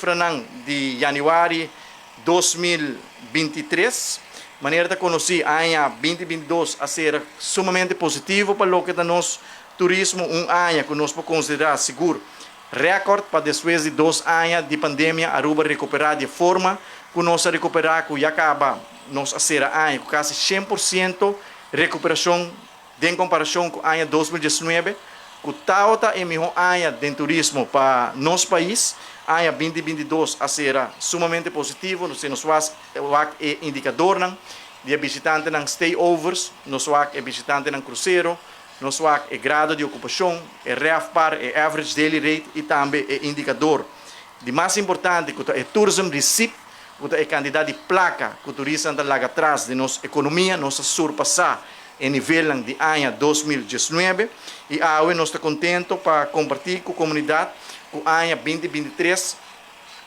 Cifranan di januari 2023, manera ta conoci, aña 2022 a ser sumamente positivo pa loke ta nos turismo, un aña cu nos por considera sigur record pa despues di 2 aña di pandemia Aruba recupera di forma cu nos a recupera, cu ya caba nos a cera aña cu casi 100% recuperacion den comparacion cu aña 2019, cu tabata e miho aña di turismo pa nos pais. Aña 2022 a ser sumamente positivo. Nos wak e indicadornan di bishitantenan stayovers, nos wak e bishitantenan crucero, nos wak e grado di ocupacion, e RevPAR, e average daily rate y tambe e indicador di mas importante, cu ta e tourism receipt, cu ta e cantidad di placa cu turista ta laga atras di nos economia, nos a surpasa e nivel di aña 2019. Y awe nos ta contento pa comparti cu e comunidad cu aña 2023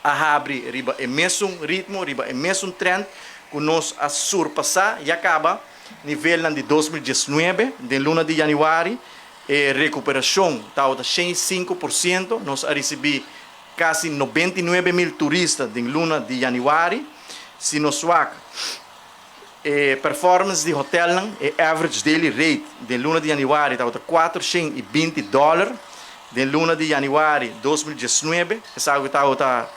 a habri riba e mesun ritmo, riba e mesun trend, cu nos a surpasa ya caba nivel di 2019. Den luna di januari, e recuperacion ta di 105%, nos a ricibi casi 99 mil turista den luna di januari. Si nos wak e performance di hotel, e average daily rate den luna di januari ta $420. Den luna di januari 2019, esaki ta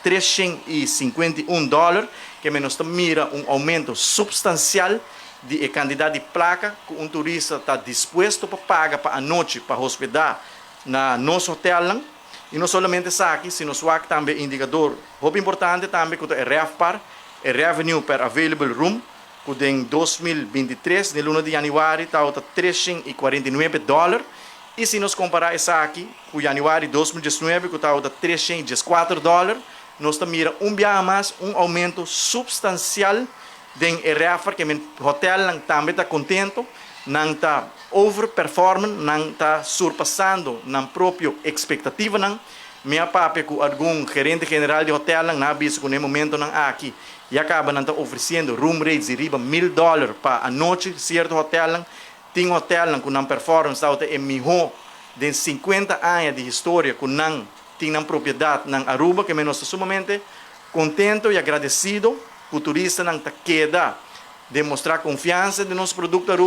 $351, kiermen nos mira un aumento substancial di cantidad di placa cu un turista ta dispuesto pa paga pa anochi pa hospeda na nos hotel. Y no solamente esaki, sino wak tambe indicador hopi importante tambe, cu ta e RevPAR, e revenue per available room, cu den 2023, den luna di januari, ta $349. Y si nos compara esaki cu januari 2019, cu ta $304, nos mira un biaha mas un aumento substancial den RevPAR, kiermen hotelnan tambe ta contento, nan ta overperforming, nan ta surpasando nan propio expectativanan. Mi a papia cu algun gerente general di hotel, nan a bisa cu na e momentonan aki ya caba nan ta ofreciendo room rates di riba $1000 pa anochi, cierto hotel. Tin hotel cu nan performance ta e miho di 50 aña di historia cu nan tin nan propiedad na Aruba. Kiermen nos ta sumamente contento y agradecido cu turistanan ta keda demostra confiansa den nos producto Aruba.